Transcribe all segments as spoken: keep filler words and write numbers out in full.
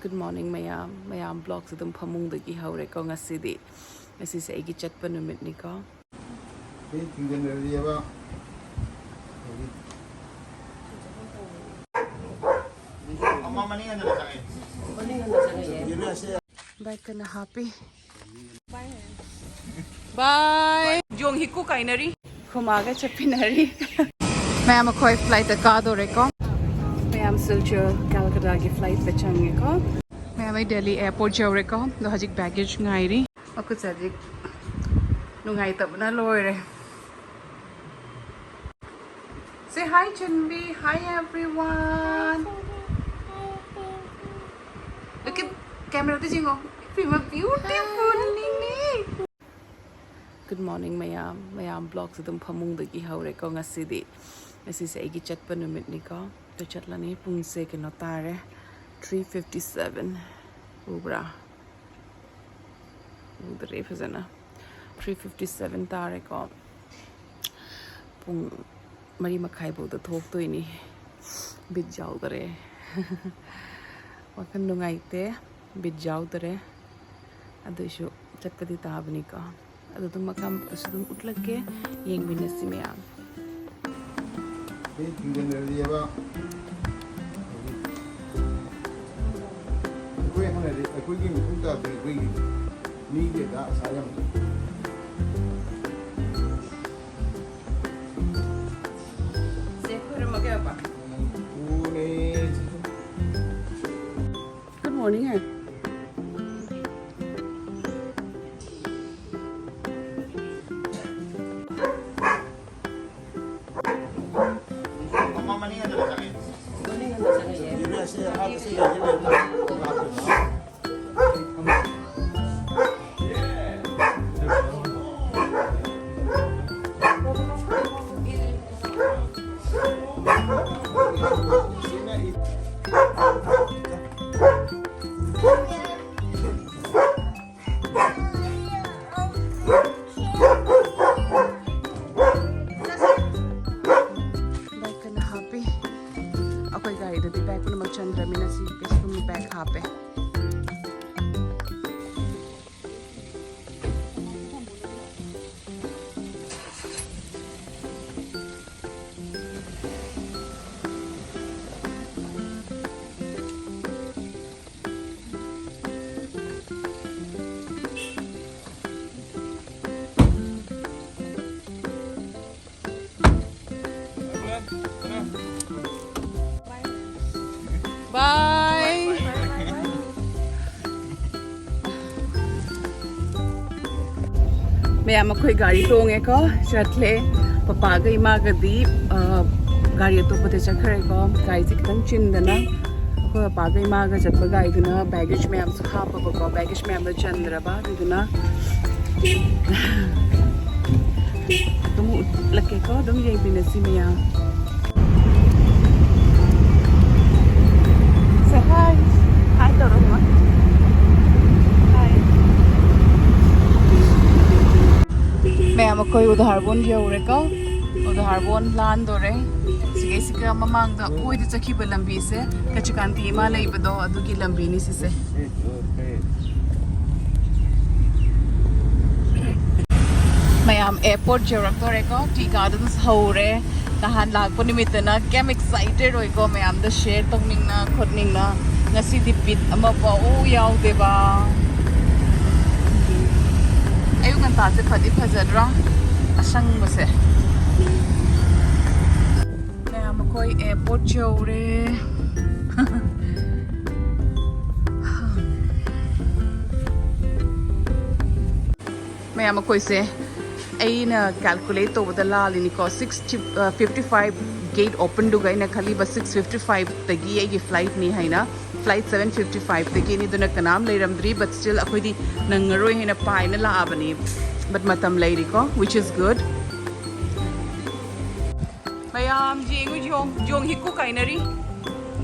Good morning ꯃꯌꯥꯝ ꯃꯌꯥꯝ vlogꯁꯦ ꯑꯗꯨꯝ ꯐꯃꯨꯡꯗꯒꯤ ꯍꯧꯔꯦꯀꯣ ꯉꯁꯤꯗꯤ꯫ ꯉꯁꯤꯁꯦ ꯑꯩꯒꯤ ꯆꯠꯄ ꯅꯨꯃꯤꯠꯅꯤꯀꯣ꯫ Bag ꯀꯟꯅ ꯍꯥꯞꯄꯤ꯫ Bye꯫ ꯖꯣꯡ ꯍꯤꯀꯨ ꯀꯥꯏꯅꯔꯤ꯫ ꯈꯨꯃꯥꯒ ꯆꯠꯄꯤꯅꯔꯤ꯫ ꯃꯌꯥꯝ ꯑꯩꯈꯣꯏ flightꯇ ꯀꯥꯗꯣꯔꯦꯀꯣ꯫ ꯃꯌꯥꯝ ꯁꯤꯜꯆꯔ ꯀꯜꯀꯇꯥꯒꯤ flightꯇ ꯆꯪꯉꯦꯀꯣ꯫ ꯃꯌꯥꯝ ꯑꯩ ꯗꯦꯜꯂꯤ airport ꯌꯧꯔꯦꯀꯣ꯫ ꯑꯗꯣ ꯍꯧꯖꯤꯛ baggage ꯉꯥꯏꯔꯤ꯫ ꯑꯩꯈꯣꯏ ꯆꯥꯖꯤꯛ ꯅꯨꯡꯉꯥꯏꯇꯕꯅ ꯂꯣꯏꯔꯦ꯫ Say hi, Chinbi. Hi, everyone. Look at camera ꯗ ꯌꯦꯡꯉꯣ꯫ ꯏꯃꯥ, beautiful ꯅꯤꯅꯦ꯫ Good morning ꯃꯌꯥꯝ ꯃꯌꯥꯝ vlogꯁꯦ ꯑꯗꯨꯝ ꯐꯃꯨꯡꯗꯒꯤ ꯍꯧꯔꯦꯀꯣ ꯉꯁꯤꯗꯤ꯫ ꯉꯁꯤꯁꯦ ꯑꯩꯒꯤ ꯆꯠꯄ ꯅꯨꯃꯤꯠꯅꯤꯀꯣ꯫ ꯑꯗꯣ ꯆꯠꯂꯅꯤ꯫ ꯄꯨꯡꯁꯦ ꯀꯩꯅꯣ ꯇꯥꯔꯦ, three fifty seven꯫ ꯎꯕ꯭ꯔꯥ? ꯎꯗ꯭ꯔꯦ ꯐꯖꯅ꯫ Three fifty seven ꯇꯥꯔꯦꯀꯣ꯫ ꯄꯨꯡ ꯃꯔꯤ ꯃꯈꯥꯏ ꯐꯥꯎꯗ ꯊꯣꯛꯇꯣꯏꯅꯤ꯫ ꯕꯤꯠ ꯌꯥꯎꯗꯔꯦ꯫ ꯋꯥꯈꯜ ꯅꯨꯡꯉꯥꯏꯇꯦ꯫ ꯕꯤꯠ ꯌꯥꯎꯗꯔꯦ꯫ ꯑꯗꯨꯏꯁꯨ ꯆꯠꯄꯗꯤ ꯇꯥꯕꯅꯤꯀꯣ꯫ ꯑꯗꯨ ꯑꯗꯨꯝ ꯃꯈꯥ ꯑꯃꯨꯛꯀꯁꯨ ꯑꯗꯨꯝ ꯎꯠꯂꯛꯀꯦ꯫ ꯌꯦꯡꯃꯤꯟꯅꯁꯤ ꯃꯌꯥꯝ꯫ ꯑꯩ ꯊꯤꯡꯖꯤꯟꯅꯔꯤꯑꯕ꯫ ꯑꯩꯈꯣꯏ ꯍꯥꯟꯅꯗꯤ ꯑꯩꯈꯣꯏꯒꯤ ꯃꯇꯨꯡ ꯇꯥꯕꯗꯤ ꯑꯩꯈꯣꯏꯒꯤ ꯃꯤꯒꯤ ꯑꯗꯥ ꯑꯁꯥ ꯌꯥꯝ ꯆꯦ ꯈꯣꯏꯔꯝꯃꯒꯦ ꯕꯕꯥ꯫ ꯎꯅꯦ꯫ Good morning ꯍꯦ꯫ Bag ꯀꯟꯅ ꯍꯥꯞꯄꯤ꯫ ꯑꯩꯈꯣꯏ ꯒꯥꯔꯤꯗꯗꯤ bag ꯄꯨꯝꯅꯃꯛ ꯆꯟꯗ꯭ꯔꯃꯤꯅ ꯁꯤ ꯀꯩꯁꯨ ꯑꯗꯨꯝ bag ꯍꯥꯞꯄꯦ꯫ ꯃꯌꯥꯝ ꯑꯩꯈꯣꯏ ꯒꯥꯔꯤ ꯇꯣꯡꯉꯦꯀꯣ, ꯆꯠꯂꯦ꯫ ꯄꯄꯥꯒ ꯏꯃꯥꯒꯗꯤ, ꯑ, ꯒꯥꯔꯤ ꯑꯇꯣꯞꯄꯗ ꯆꯠꯈ꯭ꯔꯦꯀꯣ꯫ ꯒꯥꯔꯤꯁꯦ ꯈꯤꯇꯪ ꯆꯤꯟꯗꯅ ꯑꯩꯈꯣꯏ ꯄꯄꯥꯒ ꯏꯃꯥꯒ ꯆꯠꯄ ꯒꯥꯔꯤꯗꯨꯅ baggage ꯃꯌꯥꯝꯁꯨ ꯍꯥꯞꯄꯕꯀꯣ, baggage ꯃꯌꯥꯝꯗꯣ ꯆꯟꯗ꯭ꯔꯕ, ꯑꯗꯨꯗꯨꯅ ꯑꯗꯨꯝ ꯎꯠꯂꯛꯀꯦꯀꯣ, ꯑꯗꯨꯝ ꯌꯦꯡꯃꯤꯟꯅꯁꯤ ꯃꯌꯥꯝ꯫ Say hi. Hi ꯇꯧꯔꯣ, ꯃꯃꯥ꯫ Hi. ꯃꯌꯥꯝ ꯑꯩꯈꯣꯏ ꯎꯗꯥꯍꯔꯕꯣꯟ ꯌꯧꯔꯦꯀꯣ꯫ ꯎꯗꯥꯍꯔꯕꯣꯟ ꯂꯥꯟꯗꯣꯔꯦ꯫ ꯁꯤꯒꯩꯁꯤꯒ ꯃꯃꯥꯡꯗ ꯑꯣꯏꯗ ꯆꯠꯈꯤꯕ ꯂꯝꯕꯤꯁꯦ, ꯀꯆꯤꯀꯥꯟꯇꯤ ꯏꯃꯥ ꯂꯩꯕꯗꯣ, ꯑꯗꯨꯒꯤ ꯂꯝꯕꯤꯅꯤ ꯁꯤꯁꯦ꯫ ꯃꯌꯥꯝ airport ꯌꯧꯔꯛꯇꯣꯔꯦꯀꯣ꯫ ꯇꯤ garden ꯍꯧꯔꯦ꯫ ꯅꯍꯥꯟ ꯂꯥꯛꯄ ꯅꯨꯃꯤꯠꯇꯅ ꯀꯌꯥꯝ excited ꯑꯣꯏꯀꯣ, ꯃꯌꯥꯝꯗ share ꯇꯧꯅꯤꯡꯅ ꯈꯣꯠꯅꯤꯡꯅ꯫ ꯉꯁꯤꯗꯤ bit ꯑꯃꯐꯥꯎ ꯌꯥꯎꯗꯦꯕ꯫ ꯑꯌꯨꯛ ꯉꯟꯇꯥꯁꯦ ꯐꯗꯤ ꯐꯖꯗ꯭ꯔꯣ, ꯑꯁꯪꯕꯁꯦ꯫ ꯃꯌꯥꯝ ꯑꯩꯈꯣꯏ airport ꯌꯧꯔꯦ꯫ ꯃꯌꯥꯝ ꯑꯩꯈꯣꯏꯁꯦ, ꯑꯩꯅ calculate ꯇꯧꯕꯗ ꯂꯥꯜꯂꯤꯅꯤꯀꯣ꯫ Six fifty five gate open ꯗꯨꯒ ꯑꯩꯅ ꯈꯜꯂꯤꯕ six fifty five ꯗꯒꯤ ꯑꯩꯒꯤ flight ꯅꯤ ꯍꯥꯏꯅ꯫ Flight seven fifty five ꯗꯒꯤꯅꯤ, ꯑꯗꯨꯅ ꯀꯅꯥꯝ ꯂꯩꯔꯝꯗ꯭ꯔꯤ꯫ But still ꯑꯩꯈꯣꯏꯗꯤ ꯅꯪꯉꯔꯣꯏ ꯍꯥꯏꯅ ꯄꯥꯏꯅ ꯂꯥꯛꯑꯕꯅꯤ꯫ But ꯃꯇꯝ ꯂꯩꯔꯤꯀꯣ, which is good꯫ ꯃꯌꯥꯝ ꯌꯦꯡꯉꯨ, ꯌꯣꯡ, ꯌꯣꯡ ꯍꯤꯛꯀꯨ ꯀꯥꯏꯅꯔꯤ꯫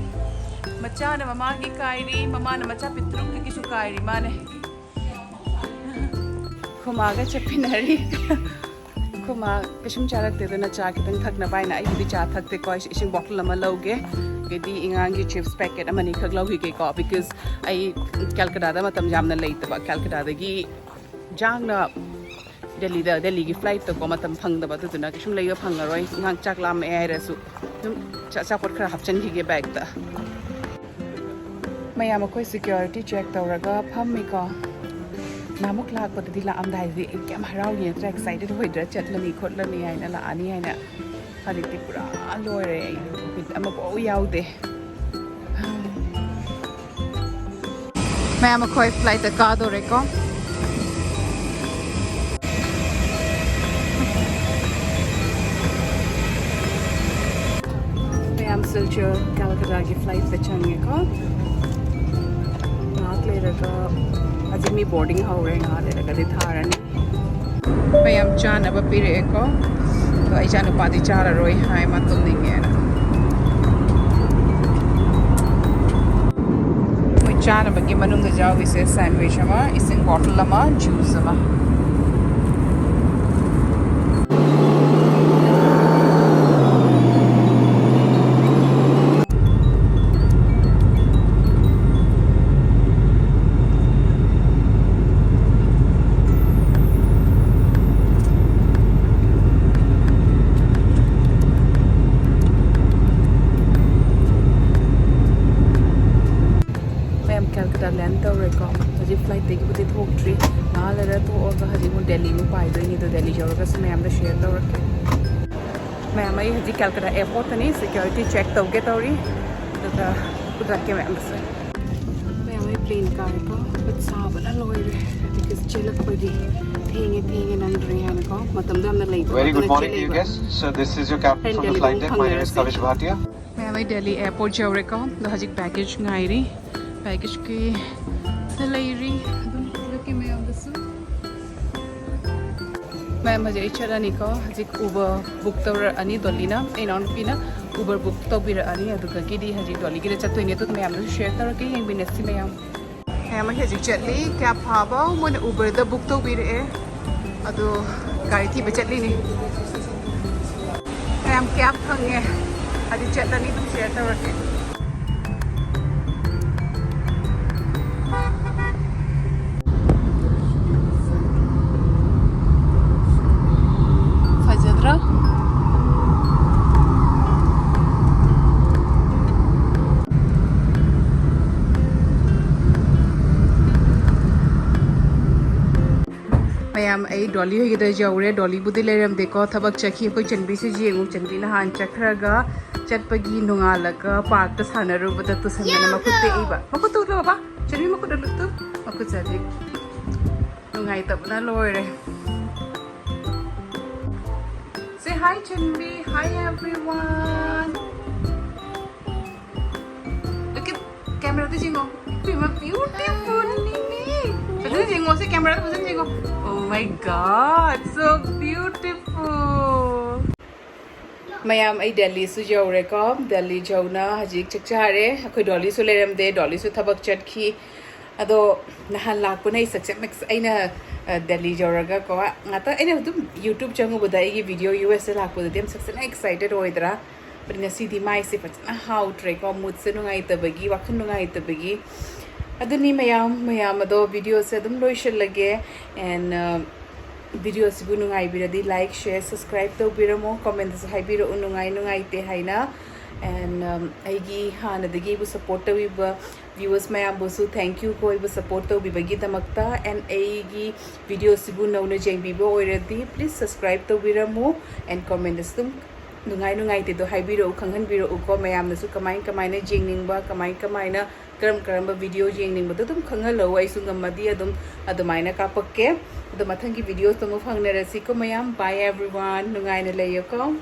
ꯃꯆꯥꯅ ꯃꯃꯥꯒꯤ ꯀꯥꯏꯔꯤ, ꯃꯃꯥꯅ ꯃꯆꯥ ꯄꯤꯛꯇ꯭ꯔꯨꯒꯤꯁꯨ ꯀꯥꯏꯔꯤ ꯃꯥꯅꯦ꯫ ꯈꯨꯃꯥꯒ ꯆꯠꯃꯤꯟꯅꯔꯤ꯫ ꯈꯨꯃꯥ ꯀꯩꯁꯨꯝ ꯆꯥꯔꯛꯇꯦꯗꯅ, ꯆꯥ ꯈꯤꯇꯪ ꯊꯛꯅꯕ ꯍꯥꯏꯅ꯫ ꯑꯩꯕꯨꯗꯤ ꯆꯥ ꯊꯛꯇꯦꯀꯣ, ꯑꯩꯁꯨ ꯏꯁꯤꯡ bottle ꯑꯃ ꯂꯧꯒꯦ꯫ ꯑꯗꯩꯗꯤ ꯑꯉꯥꯡꯒꯤ chips packet ꯑꯃꯅꯤꯈꯛ ꯂꯧꯈꯤꯒꯦꯀꯣ, because ꯑꯩ ꯀꯜꯀꯇꯥꯗ ꯃꯇꯝ ꯌꯥꯝꯅ ꯂꯩꯇꯕ꯫ ꯀꯜꯀꯇꯥꯗꯒꯤ ꯌꯥꯡꯅ ꯗꯦꯜꯂꯤꯗ, ꯗꯦꯜꯂꯤꯒꯤ flight ꯇꯀꯣ ꯃꯇꯝ ꯐꯪꯗꯕ, ꯑꯗꯨꯗꯨꯅ ꯀꯩꯁꯨꯝ ꯂꯩꯕ ꯐꯪꯉꯔꯣꯏ꯫ ꯑꯉꯥꯡ ꯆꯥꯛ ꯂꯥꯝꯃꯛꯑꯦ ꯍꯥꯏꯔꯁꯨ ꯑꯗꯨꯝ ꯑꯆꯥꯄꯣꯠ ꯈꯔ ꯍꯥꯞꯆꯤꯟꯈꯤꯒꯦ bag ꯇ꯫ ꯃꯌꯥꯝ ꯑꯩꯈꯣꯏ security check ꯇꯧꯔꯒ ꯐꯝꯃꯤꯀꯣ꯫ ꯅꯍꯥꯟꯃꯨꯛ ꯂꯥꯛꯄꯗꯗꯤ ꯂꯥꯛꯑꯝꯗꯥꯏꯗꯗꯤ ꯑꯩ ꯀꯌꯥꯝ ꯍꯔꯥꯎꯏ ꯅꯠꯇ꯭ꯔꯥ, excited ꯑꯣꯏꯗ꯭ꯔꯥ, ꯆꯠꯂꯅꯤ ꯈꯣꯠꯂꯅꯤ ꯍꯥꯏꯅ, ꯂꯥꯛꯑꯅꯤ ꯍꯥꯏꯅ꯫ ꯍꯧꯖꯤꯛꯇꯤ ꯄꯨꯔꯥ ꯂꯣꯏꯔꯦ ꯑꯩ, bit ꯑꯃꯐꯥꯎ ꯌꯥꯎꯗꯦ꯫ ꯃꯌꯥꯝ ꯑꯩꯈꯣꯏ flight ꯇ ꯀꯥꯗꯣꯔꯦꯀꯣ꯫ ꯁꯤꯜꯆꯔ ꯀꯜꯀꯇꯥꯒꯤ ꯐ꯭ꯂꯥꯏꯠꯇ ꯆꯪꯉꯦꯀꯣ꯫ ꯉꯥꯏꯍꯥꯛ ꯂꯩꯔꯒ ꯍꯧꯖꯤꯛ ꯃꯤ ꯕꯣꯔꯗꯤꯡ ꯍꯧꯔꯦ꯫ ꯉꯥꯏꯍꯥꯛ ꯂꯩꯔꯒꯗꯤ ꯊꯥꯔꯅꯤ꯫ ꯃꯌꯥꯝ ꯆꯥꯅꯕ ꯄꯤꯔꯛꯑꯦꯀꯣ꯫ ꯑꯗꯣ ꯑꯩ ꯏꯆꯥꯅꯨꯄꯥꯗꯤ ꯆꯥꯔꯔꯣꯏ ꯍꯥꯏ, ꯃꯥ ꯇꯨꯝꯅꯤꯡꯉꯦꯅ꯫ ꯃꯣꯏ ꯆꯥꯅꯕꯒꯤ ꯃꯅꯨꯡꯗ ꯌꯥꯎꯔꯤꯁꯦ ꯁꯦꯟꯋꯤꯆ ꯑꯃ, ꯏꯁꯤꯡ ꯕꯣꯇꯜ ꯑꯃ, ꯖꯨꯁ ꯑꯃ꯫ ꯃꯌꯥꯝ ꯀꯜꯀꯇꯥ ꯂꯦꯟ ꯇꯧꯔꯦꯀꯣ꯫ ꯍꯧꯖꯤꯛ ꯐ꯭ꯂꯥꯏꯠꯇꯒꯤꯕꯨꯗꯤ ꯊꯣꯛꯇ꯭ꯔꯤ꯫ ꯉꯥꯏꯍꯥꯛ ꯂꯩꯔ ꯊꯣꯛꯑꯒ ꯍꯧꯖꯤꯛ ꯑꯃꯨꯛ ꯗꯦꯜꯂꯤ ꯑꯃꯨꯛ ꯄꯥꯏꯗꯣꯏꯅꯤ꯫ ꯑꯗꯣ ꯗꯦꯜꯂꯤ ꯌꯧꯔꯒꯁꯨ ꯃꯌꯥꯝꯗ ꯁꯤꯌꯔ ꯇꯧꯔꯛꯀꯦ꯫ ꯃꯌꯥꯝ, ꯑꯩ ꯍꯧꯖꯤꯛ ꯀꯜꯀꯇꯥ ꯑꯦꯌꯔꯄꯣꯔꯠꯇꯅꯤ꯫ ꯁꯦꯀ꯭ꯌꯨꯔꯤꯇꯤ ꯆꯦꯛ ꯇꯧꯒꯦ ꯇꯧꯔꯤ꯫ ꯑꯗꯨꯒ ꯎꯠꯂꯛꯀꯦ ꯃꯌꯥꯝꯗꯁꯨ꯫ ꯃꯌꯥꯝ, ꯑꯩ ꯄ꯭ꯂꯦꯟ ꯀꯥꯔꯦꯀꯣ꯫ ꯈꯨꯠ ꯁꯥꯕꯅ ꯂꯣꯏꯔꯦ꯫ ꯕꯤꯀꯣꯁ ꯆꯦꯜꯂꯛꯄꯒꯤ ꯊꯦꯡꯉꯦ, ꯊꯦꯡꯉꯦ, ꯅꯪꯗ꯭ꯔꯦ ꯍꯥꯏꯅꯀꯣ꯫ ꯃꯇꯝꯗꯣ ꯌꯥꯝꯅ ꯂꯩꯇꯕ꯫ Very good ꯑꯗꯨꯅ morning to you ꯆꯦꯜꯂꯛꯏꯕ꯫ Guests. So this is your captain ꯑꯩꯅ from the ꯗꯦꯜꯂꯤꯗ flight ꯑꯃꯨꯛ deck. My name is ꯐꯪꯅꯔꯁꯤ꯫ Kavish Bhatia. ꯃꯌꯥꯝ, ꯑꯩ ꯗꯦꯜꯂꯤ ꯑꯦꯌꯔꯄꯣꯔꯠ ꯌꯧꯔꯦꯀꯣ꯫ ꯑꯗꯣ ꯍꯧꯖꯤꯛ ꯕꯦꯒꯦꯖ ꯉꯥꯏꯔꯤ꯫ ꯕꯦꯒꯦꯖꯀꯤ ꯂꯩꯔꯤ꯫ ꯑꯗꯨꯝ ꯎꯠꯂꯛꯀꯦ ꯃꯌꯥꯝꯗꯁꯨ꯫ ꯃꯌꯥꯝ, ꯍꯧꯖꯤꯛ ꯑꯩ ꯆꯠꯂꯅꯤꯀꯣ꯫ ꯍꯧꯖꯤꯛ ꯎꯕꯔ ꯕꯨꯛ ꯇꯧꯔꯛꯑꯅꯤ ꯗꯣꯂꯤꯅ꯫ ꯑꯩ ꯏꯅꯥꯎꯅꯨꯄꯤꯅ ꯎꯕꯔ ꯕꯨꯛ ꯇꯧꯕꯤꯔꯛꯑꯅꯤ꯫ ꯑꯗꯨꯗꯒꯤꯗꯤ ꯍꯧꯖꯤꯛ ꯗꯣꯂꯤꯒꯤꯗ ꯆꯠꯇꯣꯏꯅꯦ꯫ ꯑꯗꯨꯒ ꯃꯌꯥꯝꯗꯁꯨ ꯁꯤꯌꯔ ꯇꯧꯔꯛꯀꯦ꯫ ꯌꯦꯡꯃꯤꯟꯅꯁꯤ ꯃꯌꯥꯝ꯫ ꯃꯌꯥꯝ, ꯑꯩ ꯍꯧꯖꯤꯛ ꯆꯠꯂꯤ꯫ ꯀꯦꯕ ꯐꯥꯕ ꯃꯣꯏꯅ ꯎꯕꯔꯗ ꯕꯨꯛ ꯇꯧꯕꯤꯔꯛꯑꯦ꯫ ꯑꯗꯣ ꯒꯥꯔꯤ ꯊꯤꯕ ꯆꯠꯂꯤꯅꯤ꯫ ꯃꯌꯥꯝ, ꯀꯦꯕ ꯐꯪꯉꯦ꯫ ꯍꯧꯖꯤꯛ ꯆꯠꯂꯅꯤ꯫ ꯑꯗꯨꯝ ꯁꯤꯌꯔ ꯇꯧꯔꯛꯀꯦ꯫ ꯐꯖꯗ꯭ꯔꯥ? ꯃꯌꯥꯝ, ꯑꯩ ꯗꯣꯂꯤ ꯍꯣꯏꯒꯤꯗ ꯌꯧꯔꯦ꯫ ꯗꯣꯂꯤꯕꯨꯗꯤ ꯂꯩꯔꯝꯗꯦꯀꯣ, ꯊꯕꯛ ꯆꯠꯈꯤ꯫ ꯑꯩꯈꯣꯏ ꯆꯟꯕꯤꯁꯦ ꯌꯦꯡꯉꯨ, ꯆꯟꯕꯤ ꯅꯍꯥꯟ ꯆꯠꯈ꯭ꯔꯒ ꯆꯠꯄꯒꯤ ꯅꯣꯡꯉꯥꯜꯂꯒ ꯄꯥꯔꯛꯇ ꯁꯥꯟꯅꯔꯨꯕꯗ ꯇꯨꯁꯟꯗꯅ ꯃꯈꯨꯠ ꯇꯦꯛꯏꯕ꯫ ꯃꯈꯨꯠ ꯇꯨ ꯎꯠꯂꯨ ꯕꯕꯥ, ꯆꯟꯕꯤ ꯃꯈꯨꯠ ꯎꯠꯂꯨ ꯇꯨ꯫ ꯃꯈꯨꯠꯁꯦ ꯍꯧꯖꯤꯛ ꯅꯨꯡꯉꯥꯏꯇꯕꯅ ꯂꯣꯏꯔꯦ꯫ Say hi, Chanvi. Hi, everyone. ꯀꯦꯃꯦꯔꯥꯗ ꯌꯦꯡꯉꯣ꯫ ꯏꯕꯦꯝꯃ, beautiful ꯅꯤꯅꯦ꯫ ꯐꯖꯅ ꯌꯦꯡꯉꯣ, ꯁꯤ ꯀꯦꯃꯦꯔꯥꯗ ꯐꯖꯅ ꯌꯦꯡꯉꯣ꯫ Oh my God, so beautiful. ꯃꯌꯥꯝ, ꯑꯩ ꯗꯦꯜꯂꯤꯁꯨ ꯌꯧꯔꯦꯀꯣ꯫ ꯗꯦꯜꯂꯤ ꯌꯧꯅ ꯍꯧꯖꯤꯛ ꯆꯥꯛ ꯆꯥꯔꯦ꯫ ꯑꯩꯈꯣꯏ ꯗꯣꯂꯤꯁꯨ ꯂꯩꯔꯝꯗꯦ, ꯗꯣꯂꯤꯁꯨ ꯊꯕꯛ ꯆꯠꯈꯤ꯫ ꯑꯗꯣ ꯅꯍꯥꯟ ꯂꯥꯛꯄꯅ ꯑꯩ ꯁꯛꯁꯦ, ꯑꯩꯅ, ꯑ, ꯗꯦꯜꯂꯤ ꯌꯧꯔꯒꯀꯣ, ꯉꯥꯛꯇꯪ ꯑꯩꯅ ꯑꯗꯨꯝ YouTube ꯆꯪꯉꯨꯕꯗ ꯑꯩꯒꯤ video U S ꯇ ꯂꯥꯛꯄꯗꯗꯤ ꯌꯥꯝ ꯁꯛꯁꯦꯅ excited ꯑꯣꯏꯗ꯭ꯔꯥ? But ꯉꯁꯤꯗꯤ ꯃꯥꯏꯁꯦ ꯐꯖꯅ ꯍꯥꯎꯇ꯭ꯔꯦꯀꯣ, moodꯁꯦ ꯅꯨꯡꯉꯥꯏꯇꯕꯒꯤ, ꯋꯥꯈꯜ ꯅꯨꯡꯉꯥꯏꯇꯕꯒꯤ꯫ ꯑꯗꯨꯅꯤ ꯃꯌꯥꯝ, ꯃꯌꯥꯝ ꯑꯗꯣ videoꯁꯦ ꯑꯗꯨꯝ ꯂꯣꯏꯁꯤꯜꯂꯒꯦ꯫ And, ꯑ, videoꯁꯤꯕꯨ ꯅꯨꯡꯉꯥꯏꯕꯤꯔꯗꯤ like, share, subscribe ꯇꯧꯕꯤꯔꯝꯃꯣ, commentꯇꯁꯨ ꯍꯥꯏꯕꯤꯔꯛꯎ ꯅꯨꯡꯉꯥꯏ ꯅꯨꯡꯉꯥꯏꯇꯦ ꯍꯥꯏꯅ꯫ And, um, ꯑꯩꯒꯤ ꯍꯥꯟꯅꯗꯒꯤ ꯑꯩꯕꯨ support ꯇꯧꯕꯤꯕ viewers ꯃꯌꯥꯝꯕꯨꯁꯨ thank you ꯀꯣ, ꯑꯩꯕꯨ support ꯇꯧꯕꯤꯕꯒꯤꯗꯃꯛꯇ꯫ And ꯑꯩꯒꯤ videoꯁꯤꯕꯨ ꯅꯧꯅ ꯌꯦꯡꯕꯤꯕ ꯑꯣꯏꯔꯗꯤ please subscribe ꯇꯧꯕꯤꯔꯝꯃꯨ꯫ And commentꯇꯁꯨ ꯑꯗꯨꯝ ꯅꯨꯡꯉꯥꯏ ꯅꯨꯡꯉꯥꯏꯇꯦꯗꯣ ꯍꯥꯏꯕꯤꯔꯛꯎ, ꯈꯪꯍꯟꯕꯤꯔꯛꯎꯀꯣ꯫ ꯃꯌꯥꯝꯅꯁꯨ ꯀꯃꯥꯏ ꯀꯃꯥꯏꯅ ꯌꯦꯡꯅꯤꯡꯕ, ꯀꯃꯥꯏ ꯀꯃꯥꯏꯅ, ꯀꯔꯝ ꯀꯔꯝꯕ video ꯌꯦꯡꯅꯤꯡꯕꯗꯣ ꯑꯗꯨꯝ ꯈꯪꯍꯜꯂꯛꯎ꯫ ꯑꯩꯁꯨ ꯉꯝꯃꯗꯤ ꯑꯗꯨꯝ ꯑꯗꯨꯃꯥꯏꯅ ꯀꯥꯞꯄꯛꯀꯦ꯫ ꯑꯗꯣ ꯃꯊꯪꯒꯤ videoꯁꯇ ꯑꯃꯨꯛ ꯐꯪꯅꯔꯁꯤꯀꯣ ꯃꯌꯥꯝ꯫ Bye everyone, ꯅꯨꯡꯉꯥꯏꯅ ꯂꯩꯌꯨꯀꯣ꯫